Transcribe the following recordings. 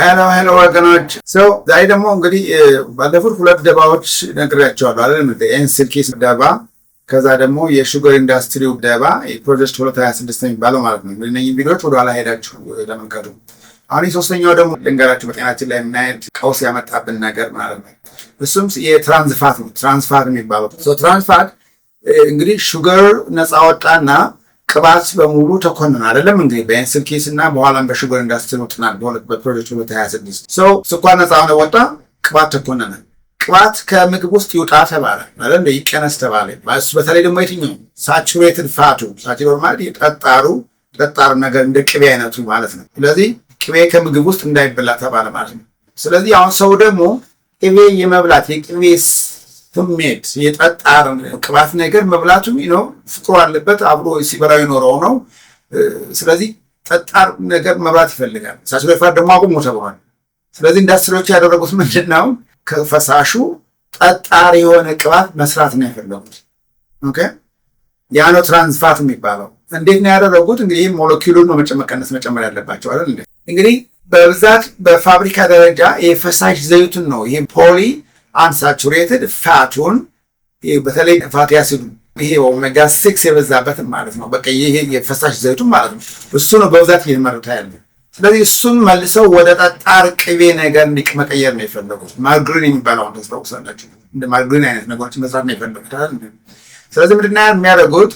Hello, hello ወገኖች። So ዛሬ ደግሞ እንግዲህ ባለፉት ሁለት ደባዎች ነግሬያችኋለሁ አይደል? Encil case ደባ፣ ከዛ ደግሞ የ sugar industry ው ደባ፣ የፕሮጀክት 226 የሚባለው ማለት ነው። እንግዲህ እነኝህ ቪዲዮዎች ወደኋላ ሄዳችሁ ተመልከቱ። አሁን የሶስተኛው ደግሞ ልንገራችሁ፣ በጤናችን ላይ ምን አይነት ቀውስ ያመጣብን ነገር ማለት ነው። እሱም የ trans fat ነው። Trans fat የሚባለው፣ trans fat እንግዲህ sugar ነፃ ወጣና ቅባት በሙሉ ተኮነነ አይደለም? እንግዲህ በ Encil case እና በኋላም በ sugar industry ጥናት በፕሮጀክት 226 so ስኳር ነፃ ሆነ ወጣ፣ ቅባት ተኮነነ። ቅባት ከምግብ ውስጥ ይውጣ ተባለ ማለት ይቀነስ ተባለ። በተለይ ደግሞ የትኛው saturated fat ኡ፣ saturated ማለት ጠጣሩ ጠጣር ነገር እንደ ቅቤ አይነቱ ማለት ነው። ስለዚህ ቅቤ ከምግብ ውስጥ እንዳይበላ ተባለ ማለት ነው። ስለዚህ አሁን ሰው ደግሞ ቅቤ የመብላት የቅቤ ስሜት፣ የጠጣር ቅባት ነገር መብላቱ ነው ፍቅሩ አለበት፣ አብሮ ሲበላው የኖረው ነው። ስለዚህ ጠጣር ነገር መብላት ይፈልጋል። Saturated fat ደግሞ አቁሙ ተብሏል። ስለዚህ ኢንዱስትሪዎች ያደረጉት ምንድን ነው? ከፈሳሹ ጠጣር የሆነ ቅባት መስራት ነው የፈለጉት። Okay፣ ያ ነው trans fat የሚባለው። እንዴት ነው ያደረጉት? እንግዲህ ሞለኪውሉን ነው መቀነስ መጨመር ያለባቸው አይደል? እንግዲህ በብዛት በፋብሪካ ደረጃ የፈሳሽ ዘይቱን ነው፣ ይሄ poly unsaturated fat ኡን፣ በተለይ fatty acid ኡ ይሄ ኦሜጋ 6 የበዛበትን ማለት ነው። በቃ ይሄ የፈሳሽ ዘይቱን ማለት ነው። እሱ ነው በብዛት እየተመረተ ያለ። ስለዚህ እሱን መልሰው ወደ ጠጣር ቅቤ ነገር መቀየር ነው የፈለጉት። ማርግሪን የሚባለው ታስታውሳላችሁ። እንደ ማርግሪን አይነት ነገሮች መስራት ነው የፈለጉት። ስለዚህ ምንድን ነው የሚያደርጉት?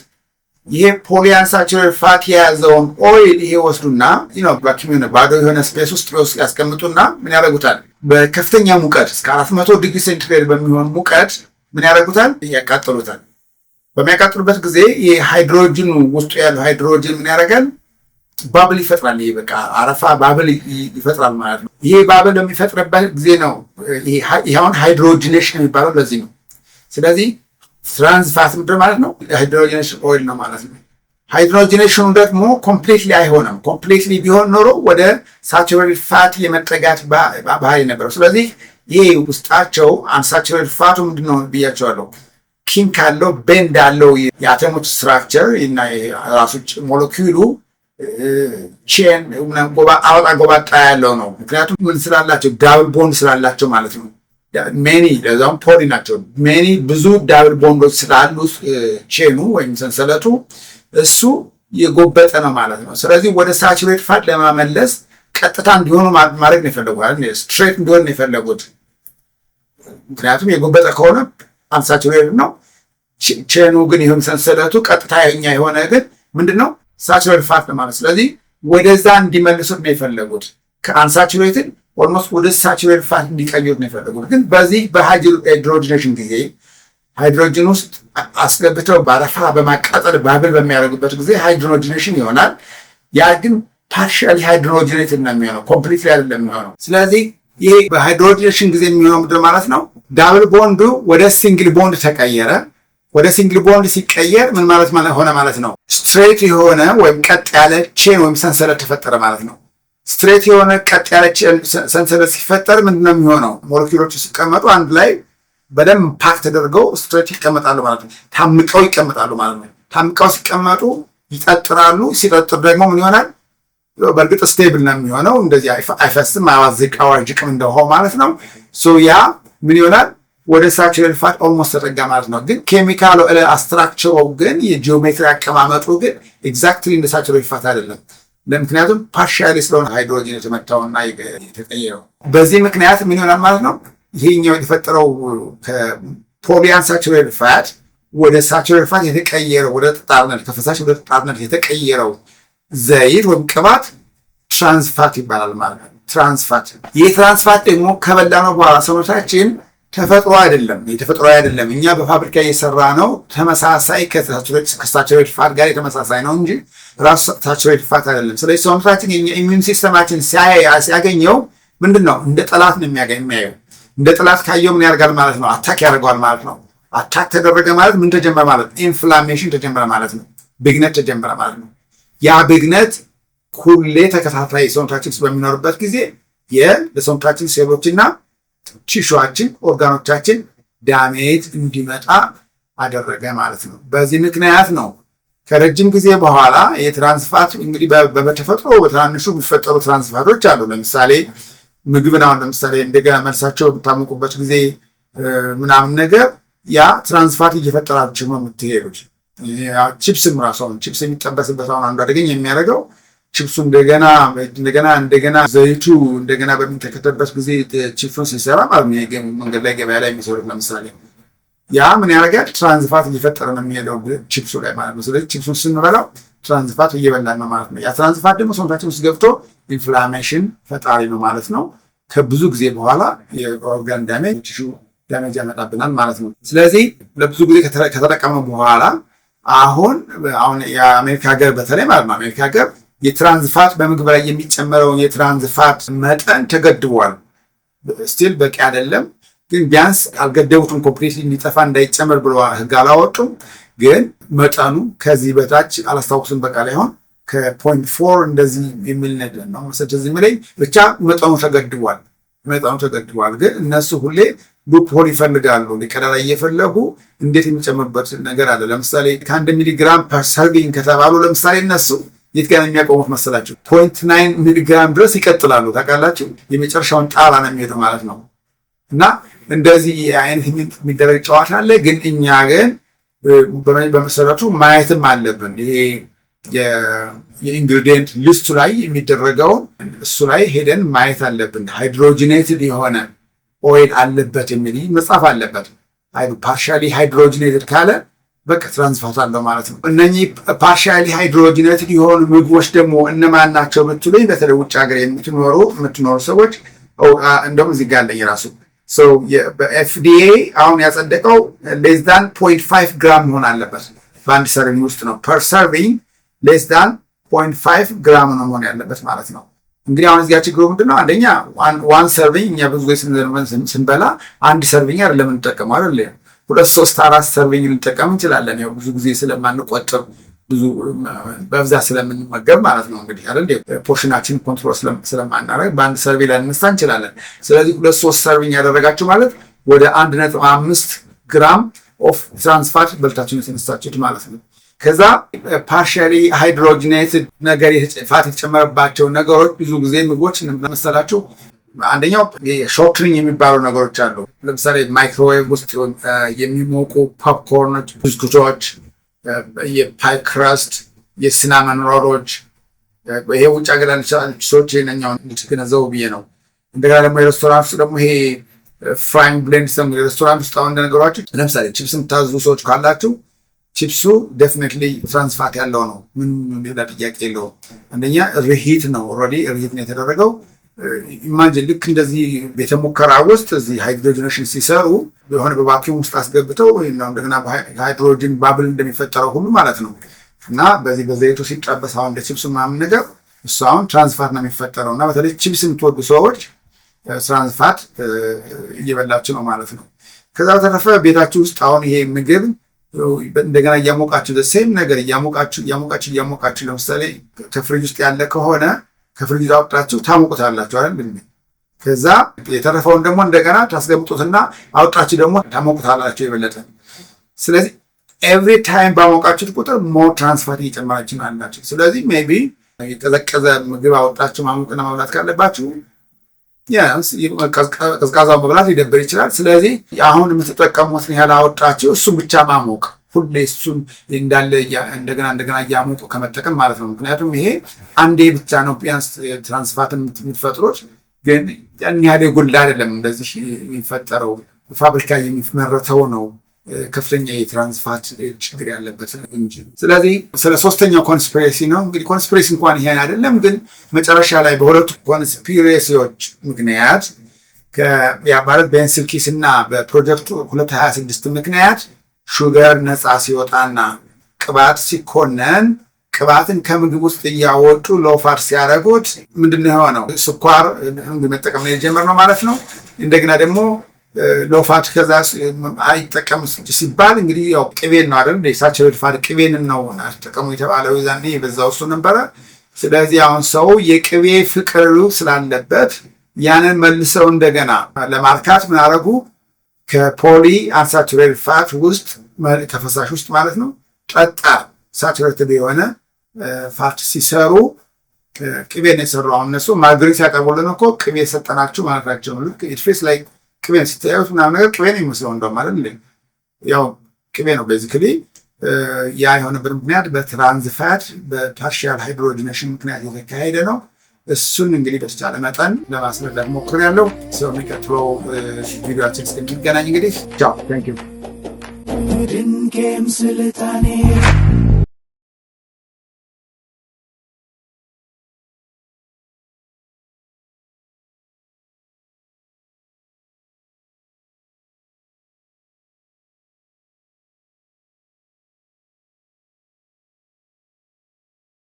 ይሄ polyunsaturated fat የያዘውን oil ይሄ ወስዱና vacuum የሆነ ባዶ የሆነ space ውስጥ ያስቀምጡና ምን ያደርጉታል? በከፍተኛ ሙቀት እስከ 400 ዲግሪ ሴንቲግሬድ በሚሆን ሙቀት ምን ያደርጉታል? ያቃጥሉታል። በሚያቃጥሉበት ጊዜ የሃይድሮጅኑ ውስጡ ያለው ሃይድሮጅን ምን ያደርጋል? Bubble ይፈጥራል። ይሄ በቃ አረፋ bubble ይፈጥራል ማለት ነው። ይሄ bubble በሚፈጥርበት ጊዜ ነው ይሄ አሁን hydrogenation የሚባለው ለዚህ ነው። ስለዚህ trans fat ምንድን ማለት ነው? Hydrogenation oil ነው ማለት ነው። Hydrogenation ኑ ደግሞ completely አይሆንም። Completely ቢሆን ኖሮ ወደ saturated fat የመጠጋት ባህሪ ነበረው። ስለዚህ ይሄ ውስጣቸው unsaturated fat ኡ ምንድን ነው ብያችኋለሁ። Kink አለው፣ bend አለው፣ የአተሞች structure እና ራሱ ሞለኪውሉ chain አወጣ ጎባጣ ያለው ነው። ምክንያቱም ምን ስላላቸው? Double bond ስላላቸው ማለት ነው። Many፣ ለዛውም poly ናቸው። Many ብዙ double bond ኦች ስላሉ chain ኑ ወይም ሰንሰለቱ እሱ የጎበጠ ነው ማለት ነው። ስለዚህ ወደ saturated fat ለማመለስ ቀጥታ እንዲሆኑ ማድረግ ነው የፈለጉት፣ straight እንዲሆን ነው የፈለጉት። ምክንያቱም የጎበጠ ከሆነ unsaturated ነው። Chain ኑ ግን ይሁን ሰንሰለቱ ቀጥታኛ የሆነ ግን ምንድን ነው? Saturated fat ነው ማለት። ስለዚህ ወደዛ እንዲመልሱት ነው የፈለጉት። ከ unsaturated almost ወደ saturated fat እንዲቀይሩት ነው የፈለጉት። ግን በዚህ በ hydrogenation ጊዜ ሃይድሮጅን ውስጥ አስገብተው በአረፋ በማቃጠል bubble በሚያደርጉበት ጊዜ hydrogenation ይሆናል። ያ ግን partially hydrogenated ነው የሚሆነው፣ completely አይደለም የሚሆነው። ስለዚህ ይሄ በ hydrogenation ጊዜ የሚሆነው ምንድን ማለት ነው? Double bond ኡ ወደ single bond ተቀየረ። ወደ single bond ሲቀየር ምን ማለት ሆነ ማለት ነው? Straight የሆነ ወይም ቀጥ ያለ chain ወይም ሰንሰለት ተፈጠረ ማለት ነው። Straight የሆነ ቀጥ ያለ ሰንሰለት ሲፈጠር ምንድን ነው የሚሆነው? ሞለኪውሎቹ ሲቀመጡ አንድ ላይ በደንብ pack ተደርገው straight ይቀመጣሉ ማለት ነው። ታምቀው ይቀመጣሉ ማለት ነው። ታምቀው ሲቀመጡ ይጠጥራሉ። ሲጠጥር ደግሞ ምን ይሆናል? በእርግጥ stable ነው የሚሆነው። እንደዚህ አይፈስም፣ አያዋዥቅም እንደ ውሃው ማለት ነው። ያ ምን ይሆናል? ወደ saturated fat almost ተጠጋ ማለት ነው። ግን ኬሚካሉ structure ኡ ግን የጂኦሜትሪ አቀማመጡ ግን exactly እንደ saturated fat አይደለም። ምክንያቱም partially ስለሆነ ሃይድሮጅን የተመታውና የተቀየረው። በዚህ ምክንያት ምን ይሆናል ማለት ነው? ይሄኛው የተፈጠረው ከ polyunsaturated fat ወደ saturated fat የተቀየረው፣ ወደ ጠጣርነት፣ ከፈሳሽ ወደ ጠጣርነት የተቀየረው ዘይት ወይም ቅባት trans fat ይባላል ማለት ነው። Trans fat። ይህ trans fat ደግሞ ከበላነው በኋላ ሰውነታችን ተፈጥሮ አይደለም፣ የተፈጥሮ አይደለም። እኛ በፋብሪካ የሰራ ነው፣ ተመሳሳይ ከ saturated fat ጋር የተመሳሳይ ነው እንጂ ራሱ saturated fat አይደለም። ስለዚህ ሰውነታችን የኛ immune system ኣችን ሲያገኘው ምንድን ነው? እንደ ጠላት ነው የሚያየው። እንደ ጠላት ካየው ምን ያደርጋል ማለት ነው? Attack ያደርገዋል ማለት ነው። Attack ተደረገ ማለት ምን ተጀመረ ማለት ነው? Inflammation ተጀመረ ማለት ነው። ብግነት ተጀመረ ማለት ነው። ያ ብግነት ሁሌ ተከታታይ ሰውነታችን ውስጥ በሚኖርበት ጊዜ የሰውነታችን ሴሎችና tissue ዋችን፣ organ ኦቻችን damage እንዲመጣ አደረገ ማለት ነው። በዚህ ምክንያት ነው ከረጅም ጊዜ በኋላ የ trans fat እንግዲህ በተፈጥሮ በትናንሹ የሚፈጠሩ trans fat ኦች አሉ። ለምሳሌ ምግብን አሁን ለምሳሌ እንደገና መልሳቸው በምታሞቁበት ጊዜ ምናምን ነገር ያ trans fat እየፈጠራችሁ ነው የምትሄዱት። ቺፕስም ራሱ አሁን ቺፕስ የሚጠበስበት አሁን አንዱ አደገኛ የሚያደርገው ቺፕሱ እንደገና እንደገና እንደገና ዘይቱ እንደገና በሚንተከተበት ጊዜ ቺፕሱን ሲሰራ ማለት ነው፣ መንገድ ላይ ገበያ ላይ የሚሰሩት ለምሳሌ ያ ምን ያደርጋል? Trans fat እየፈጠረ ነው የሚሄደው ቺፕሱ ላይ ማለት ነው። ስለዚህ ቺፕሱን ስንበላው trans fat እየበላን ነው ማለት ነው። ያ trans fat ደግሞ ሰውነታችን ውስጥ ገብቶ inflammation ፈጣሪ ነው ማለት ነው። ከብዙ ጊዜ በኋላ የ organ damage፣ tissue damage ያመጣብናል ማለት ነው። ስለዚህ ለብዙ ጊዜ ከተጠቀምነው በኋላ አሁን የአሜሪካ ሀገር በተለይ ማለት ነው፣ አሜሪካ ሀገር የ trans fat፣ በምግብ ላይ የሚጨመረውን የ trans fat መጠን ተገድቧል። Still በቂ አይደለም፣ ግን ቢያንስ አልገደቡትም። Completely እንዲጠፋ እንዳይጨመር ብሎ ህግ አላወጡም። ግን መጠኑ ከዚህ በታች አላስታውስም፣ በቃ ላይ አሁን ከ0.4 እንደዚህ የሚል ነገር ነው መሰለኝ የሚለኝ፣ ብቻ መጠኑ ተገድቧል። መጠኑ ተገድቧል። ግን እነሱ ሁሌ loophole ይፈልጋሉ። ቀዳዳ እየፈለጉ እንዴት የሚጨምሩበት ነገር አለ። ለምሳሌ ከ1 ሚሊግራም per serving ከተባሉ ለምሳሌ እነሱ የት ጋር የሚያቆሙት መሰላችሁ? 0.9 ሚሊግራም ድረስ ይቀጥላሉ። ታውቃላችሁ፣ የመጨረሻውን ጣራ ነው የሚሄደው ማለት ነው። እና እንደዚህ አይነት የሚደረግ ጨዋታ አለ። ግን እኛ ግን በመሰረቱ ማየትም አለብን። ይሄ የ ingredient list ኡ ላይ የሚደረገውን እሱ ላይ ሄደን ማየት አለብን። Hydrogenated የሆነ oil አለበት የሚል መጻፍ አለበት። Partially hydrogenated ካለ በቃ trans fat አለው ማለት ነው። እነኚህ partially hydrogenated የሆኑ ምግቦች ደግሞ እነማን ናቸው ብትሉኝ፣ በተለይ ውጭ ሀገር የምትኖሩ ሰዎች፣ እንደውም እዚህ ጋር አለኝ ራሱ፣ በ FDA አሁን ያጸደቀው less than 0.5 ግራም መሆን አለበት በአንድ serving ውስጥ ነው። Per serving less than 0.5 ግራም ነው መሆን ያለበት ማለት ነው። እንግዲህ አሁን እዚያ ችግሩ ምንድነው? አንደኛ one serving፣ እኛ ብዙ ጊዜ ስንበላ አንድ serving አይደለም የምንጠቀመው፣ አይደል? ሁለት፣ ሶስት፣ አራት serving ልንጠቀም እንችላለን። ያው ብዙ ጊዜ ስለማንቆጥብ፣ ብዙ በብዛት ስለምንመገብ ማለት ነው። እንግዲህ አይደል portion ኣችን control ስለማናደርግ በአንድ serving ላይ ልንነሳ እንችላለን። ስለዚህ ሁለት ሶስት serving ያደረጋችሁ ማለት ወደ 1.5 ግራም of trans fat በልታችሁ የተነሳችሁት ማለት ነው። ከዛ partially hydrogenated ነገር fat የተጨመረባቸው ነገሮች ብዙ ጊዜ ምግቦች መሰላችሁ፣ አንደኛው shortening የሚባሉ ነገሮች አሉ። ለምሳሌ ማይክሮዌቭ ውስጥ የሚሞቁ popcorn ኦች፣ ብስኩቶች፣ የ pie crust፣ የ cinnamon roll ኦች። ይሄ ውጭ ሀገር ያሉ ሰዎች ይሄንኛውን እንድትገነዘቡ ብዬ ነው። እንደገና ደግሞ የሬስቶራንት ውስጥ ደግሞ ይሄ frying blend፣ ሬስቶራንት ውስጥ አሁን እንደነገሯችሁ ለምሳሌ ቺፕስ የምታዙ ሰዎች ካላችሁ ቺፕሱ definitely trans fat ያለው ነው። ምንም ሌላ ጥያቄ የለውም። አንደኛ reheat ነው፣ already reheat ነው የተደረገው። Imagine ልክ እንደዚህ ቤተ ሙከራ ውስጥ እዚህ hydrogenation ሲሰሩ የሆነ በ vacuum ውስጥ አስገብተው እንደገና hydrogen bubble እንደሚፈጠረው ሁሉ ማለት ነው። እና በዚህ በዘይቱ ሲጠበስ አሁን እንደ ቺፕስ ምናምን ነገር እሱ አሁን trans fat ነው የሚፈጠረው። እና በተለይ ቺፕስ የምትወዱ ሰዎች trans fat እየበላችሁ ነው ማለት ነው። ከዛ በተረፈ ቤታችሁ ውስጥ አሁን ይሄ ምግብ እንደገና እያሞቃችሁ፣ same ነገር እያሞቃችሁ እያሞቃችሁ እያሞቃችሁ፣ ለምሳሌ ከፍሪጅ ውስጥ ያለ ከሆነ ከፍሪጅ አውጥታችሁ ታሞቁታላችሁ አይደል? ከዛ የተረፈውን ደግሞ እንደገና ታስቀምጡትና አውጣችሁ ደግሞ ታሞቁታላችሁ የበለጠ። ስለዚህ every time ባሞቃችሁት ቁጥር more trans fat እየጨመራችሁ አላችሁ። ስለዚህ maybe የቀዘቀዘ ምግብ አውጣችሁ ማሞቅና መብላት ካለባችሁ ቀዝቃዛውን መብላት ሊደብር ይችላል። ስለዚህ አሁን የምትጠቀሙትን ያህል አወጣችሁ እሱን ብቻ ማሞቅ፣ ሁሌ እሱን እንዳለ እንደገና እንደገና እያሞቁ ከመጠቀም ማለት ነው። ምክንያቱም ይሄ አንዴ ብቻ ነው ቢያንስ trans fat ን የምትፈጥሩት፣ ግን ያን ያህል የጎላ አይደለም። እንደዚህ የሚፈጠረው ፋብሪካ የሚመረተው ነው ከፍተኛ የ trans fat ችግር ያለበት እንጂ። ስለዚህ ስለ ሶስተኛው conspiracy ነው እንግዲህ። Conspiracy እንኳን ይሄን አይደለም፣ ግን መጨረሻ ላይ በሁለቱ conspiracy ዎች ምክንያት፣ ያ ማለት በ NCIS እና በፕሮጀክቱ 226 ምክንያት sugar ነፃ ሲወጣና ቅባት ሲኮነን፣ ቅባትን ከምግብ ውስጥ እያወጡ low fat ሲያደርጉት ምንድነው የሆነው? ስኳር መጠቀም ነው የጀመርነው ማለት ነው። እንደገና ደግሞ low fat ከዛ አይጠቀም ሲባል እንግዲህ ያው ቅቤን ነው አይደል? Saturated fat ቅቤን ነው አትጠቀሙ የተባለው፣ የዛኔ የበዛው እሱ ነበረ። ስለዚህ አሁን ሰው የቅቤ ፍቅር ስላለበት ያንን መልሰው እንደገና ለማርካት ምን አደረጉ? ከ polyunsaturated fat ውስጥ፣ ከፈሳሽ ውስጥ ማለት ነው፣ ጠጣር saturated የሆነ fat ሲሰሩ ቅቤን የሰሩ አሁን እነሱ ማርገሪን ሲያቀርቡልን እኮ ቅቤ ሰጠናችሁ ማለታቸው ነው። ልክ it feels like ቅቤን ሲታዩት ምናምን ነገር ቅቤ ነው የሚመስለው እንደውም ማለት ያው ቅቤ ነው basically። ያ የሆነበት ምክንያት በ trans fat በ partial hydrogenation ምክንያት የተካሄደ ነው። እሱን እንግዲህ በተቻለ መጠን ለማስረዳት ሞክሬያለሁ። So የሚቀጥለው ቪዲዮችን እስክንገናኝ እንግዲህ ቻው፣ thank you። ድንቄም ስልጣኔ።